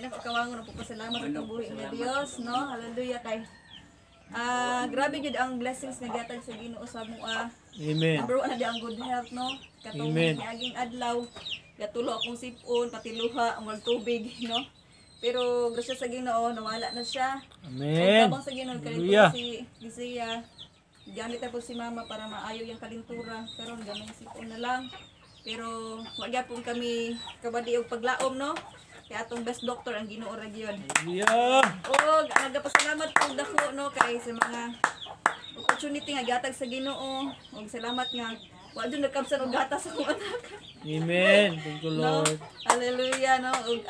Di na ko kawangon ang pagpasalamat sa atong buhi nga Dios, no? Hallelujah kay grabe jud ang blessings nga gihatag sa Ginoo sa amoa. Amen. Number one na di ang good health, no? Katong Amen. niaging adlaw, gatulo akong sipon, pati luha, ang wag tubig, no? Pero grasya sa Ginoo, nawala na siya. Amen. Ug tabang sa Ginoo Hallelujah. kalintura si Lizia. Gamit na po si Mama para maayo yung kalintura. Karon gamay sipon na lang. Pero wa gyapon kami kabadi og paglaom, no? Kaya atong best doctor ang Ginoo ra gyud. Hallelujah. Og nagapasalamat po dako, no, kay sa mga opportunity nga gihatag sa Ginoo. Og salamat nga wa jud nagkamsan og gatas akong anak. Amen. Thank you, No? Lord. Hallelujah, no. Ug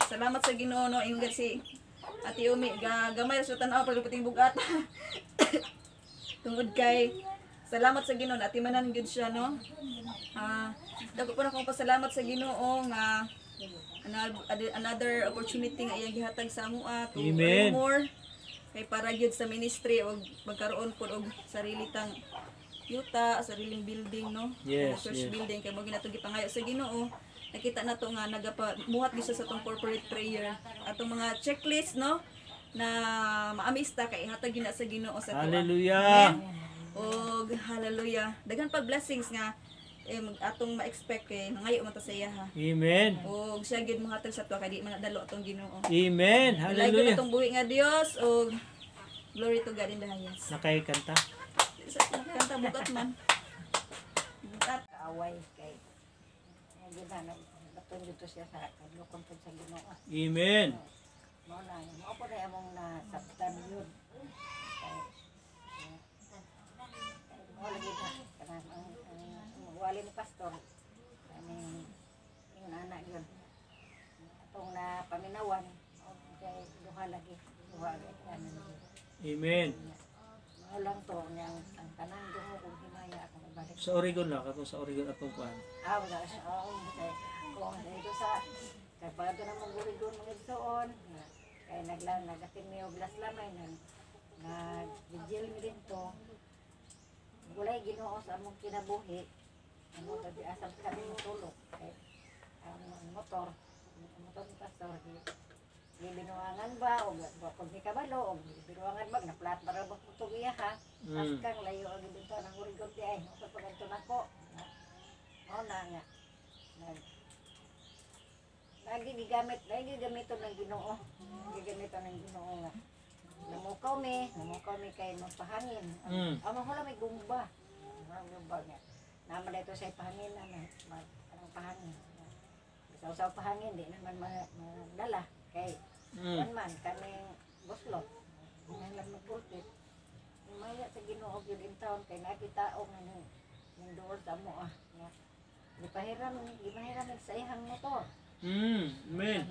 salamat sa Ginoo, no, ingon si Ate Umi ga gamay ra sa tan-aw pero puting bugat. Tungod kay salamat sa Ginoo na atimanan gyud siya, no. Dako po na akong pasalamat sa Ginoo nga another opportunity nga iyang gihatag sa amoa to Amen. earn more kay para gyud sa ministry og magkaroon pod og sarili tang yuta, sariling building, no? Church building kay mo ginato gipangayo sa Ginoo. Nakita nato nga nagapa muhat gyud siya sa atong corporate prayer. Atong mga checklist, no, na maamista kay ihatag gyud na sa Ginoo sa tuwa. Hallelujah. Amen. Og hallelujah. Daghan pa blessings nga atong ma-expect kay nangayo man ta sa iya ha. Amen. Og siya gyud mohatag sa tuwa kay di man nadalo atong Ginoo. Amen. Hallelujah. Hallelujah. Atong buhi nga Dios og glory to God in the highest. Nakay kanta. Sa kanta bukat man. Bukat. Kaaway kay ay gina baton dito siya sa kadlokon pud sa Ginoo. Amen. Mao na mao po na among nasabtan yun. Kay mao lagi na kanang ang wali ni pastor kaning ingon ana yun. Atong na paminawan mao kay duha lagi duha lagi ano lagi. Amen. Mao lang to niyang ang tanan duho kung himaya akong ibalik. Sa Oregon lang katong sa Oregon atong kuan. Ah, wala siya. Oo, kay kung dito sa kay pag na mong gurigon mga igsoon, nga, kay nagla nagatin mi og glass lamay nag nag vigil mi didto. Walay Ginoo sa among kinabuhi. Amo tabi asa kami matulog kay ang motor ni pastor gi gibinuangan ba o pag ni kabalo o gibinuangan ba na plat para ba putog iya ha. Askang layo ang gibinta ng Oregon di ay mo pag nako. Mao na nga. Nag lagi gigamit, lagi gamiton ng Ginoo. Gigamiton ng Ginoo nga. Namukaw mi kay magpahangin. Amo wala may gumba. Wala may gumba nga. Naman dito sa pahangin na mag anong pahangin. Sa pahangin di naman magdala kay kuan man kaming buslot. Kinahanglan magpulpit. Maya sa Ginoo gyud in town kay nakita og nga ning ning duol sa amo ah nga gipahiram sa iyang motor. Amen.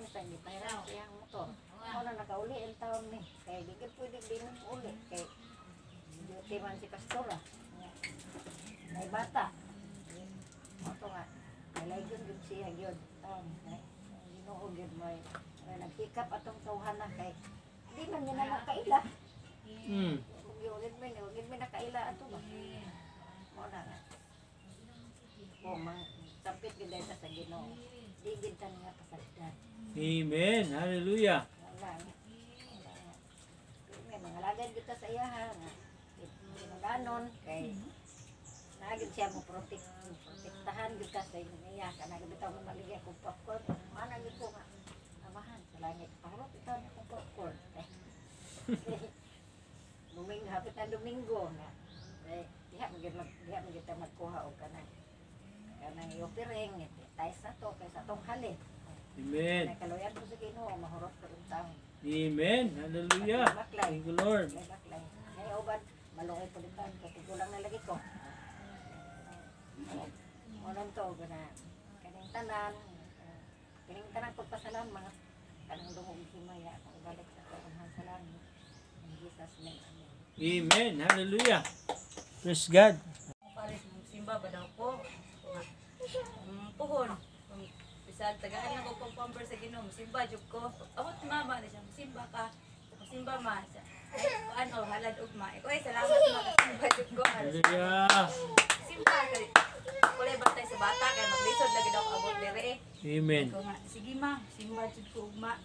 Sa gipahiram sa iyang motor. Mao na nakauli in town ni kay di gyud pwede di mo uli kay duty man si pastora. Nga, may bata. Mao to nga kalaygon gyud siya gyud taon. Kay ang Ginoo gyud may nagsikap atong tawhana kay di man niya na nakaila. Kung wag mi nakaila ato ba. Mao na nga. Kung mang sampit gyud ta sa Ginoo. Di gyud ta nga pasagdan. Amen. Hallelujah. Wala nga. Wala nga. Pero nga, mga lagad gyud ta sa iyaha nga. Ginulanon kay naa gyud siya mo protektahan gyud ta sa iya kana gyud bitaw mo maligya kog popcorn. Mana gyud ko nga amahan sa langit. Pahurot itaw niya kog popcorn. Domingo, hapit na Domingo nga. Eh, diha man gyud ta magkuha og kanang i-offering tais na to kay sa atong halin. Amen. Nakaluyan ko sa Ginoo mahurot ko yung taon. Amen. Hallelujah. Baklay. Thank you, Lord. Baklay, baklay. Ngay uban maluoy po din taon kay tigulang na lagi ko. Mo lang to gana kaning tanan pagpasalamat kanang dungog himaya akong ibalik sa akong sa langit. In Jesus' name. Amen. Amen. Hallelujah. Praise God. Pares simba ba daw ko? Puhon. Bisag tagaan lang ko pang pamper sa Ginoo, simba jud ko. Abot mama na siya, simba ka. Simba ma siya. Ay, ano, halad ugma. Ikaw ay salamat ma, simba jud ko. Hallelujah. Simba kay Ako lang bantay sa bata kay maglisod lagi daw ako abot dire. Amen. Ko nga, sige ma, simba jud ko ugma.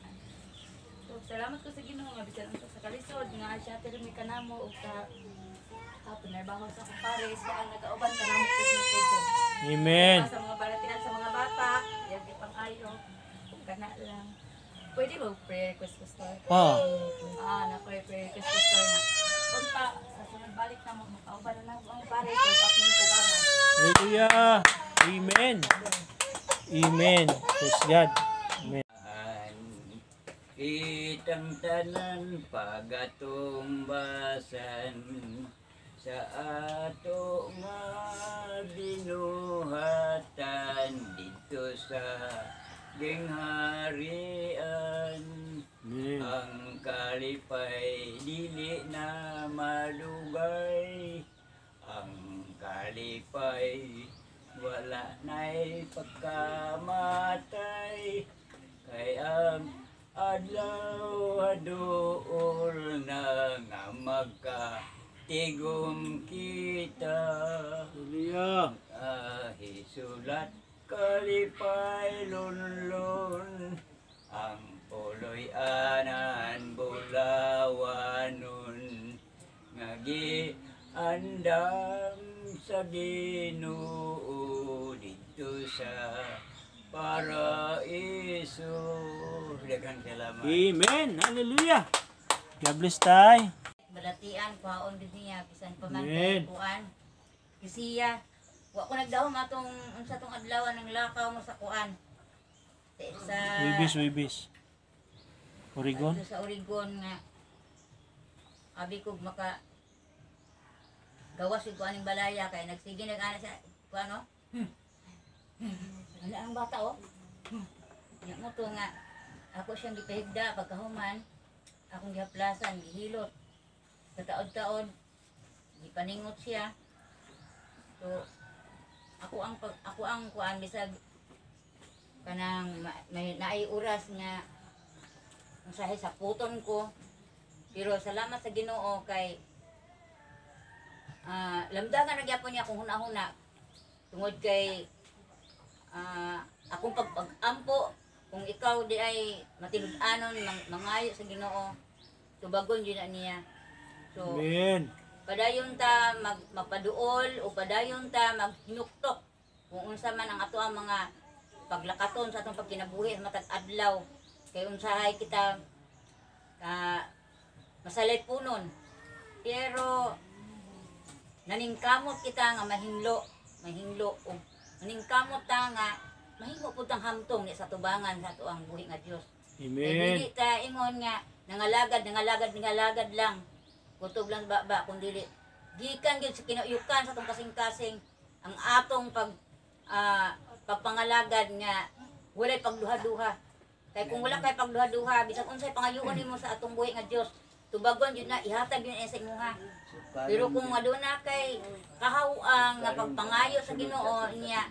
So, salamat ko sa Ginoo nga bisan unsa sa kalisod nga siya pirmi kanamo ug sa panarbaho sa akong pare siya ang nagauban kanamo presentation. Amen. Sa mga balatian sa mga bata, yang ipang-ayo ug kana lang. Pwede ba prayer request, Pastor? Oh. Ah, nakoy prayer request, Pastor, nga. Unta sa sunod balik na mo makauban na nako ang pare ug akong ugangan. Hallelujah. Amen. Amen. Praise God. Amen. Kitang tanan pagatumbasan sa ato nga binuhatan dito sa gingharian. Amen. Ang kalipay dili na malugay, ang kalipay wala na'y pagkamatay, kay ang adlaw aduol na nga magkatigom kita. Hallelujah. Ahisulat kalipay lunlun, ang puloy anan bulawanon nga andam sa Ginoo didto sa paraiso. Daghang salamat. Amen. Hallelujah. God bless tay. Balatian kuhaon gid niya bisan pa man Amen. kay kuan. Kisiya wa ko nagdahom atong unsa tong adlaw ng lakaw mo sa kuan. Sa Wibis, wibis. Oregon. Adto sa Oregon nga abi ko maka gawas ko aning balaya kay nagsige nag-ana sa kuan no. Wala ang bata oh. Nya mo to nga ako siyang gipahigda pagkahuman akong gihaplasan gihilot sa taod-taod gipaningot siya. So ako ang pag, ako ang kuan bisag kanang may naay oras nga usahay sa puton ko, pero salamat sa Ginoo kay lamdagan na gyapon niya akong huna-huna tungod kay akong pagpag-ampo kung ikaw di ay matinud-anon mangayo sa Ginoo, tubagon jud na niya. So Amen. padayon ta magpaduol o padayon ta maghinuktok kung unsa man ang ato ang mga paglakaton sa atong pagkinabuhi sa matag adlaw kay unsahay kita ka masalay punon, pero naningkamot kita nga mahinlo mahinlo og naningkamot ta nga mahimo pud tang hamtong ni sa tubangan sa ato ang buhi nga Dios. Kay Amen. dili ta ingon nga nangalagad nangalagad nangalagad lang. Kutob lang ba kung dili gikan gyud sa kinuyukan sa atong kasing-kasing ang atong pagpangalagad nga walay pagduha-duha. Kay kung wala kay pagduha-duha, bisan unsay pangayoon nimo sa atong buhi nga Dios, tubagon gyud na, ihatag gyud na sa imuha. Pero kung aduna kay kahaw ang nga pagpangayo sa Ginoo niya.